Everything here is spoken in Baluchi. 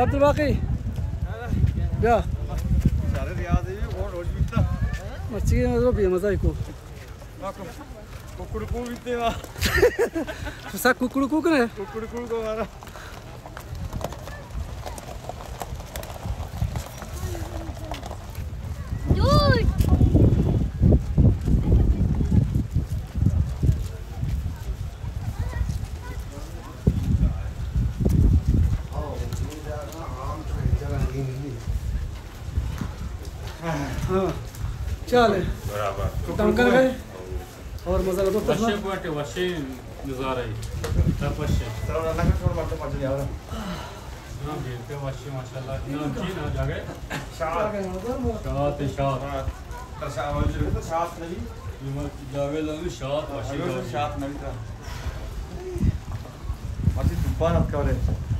عبدالباقی، بیا۔ مرچی رو بے مزہ کو۔ ککڑکو بیتے وا۔ سا ککڑکو کنے؟ ککڑکو کو مارا۔ ہاں، چالے۔ برابر۔ دم کر گئے۔ اور مزہ لگا تھا۔ وشے بوٹے، وشے نظارہ ہے۔ سب وشے۔ سلام علیکم، چھوڑ مت پچ یار۔ ہاں، بیٹے وشے ماشاءاللہ۔ نام چی نا جاگے؟ شاد۔ شاد، شاد۔ ہاں، تر شاد، تو شاد نہیں۔ یہ مت جاگے لگے شاد، وشے ہاں، جاگے۔ شاد نہیں تھا۔ ماشی طوفان اتکا رہے۔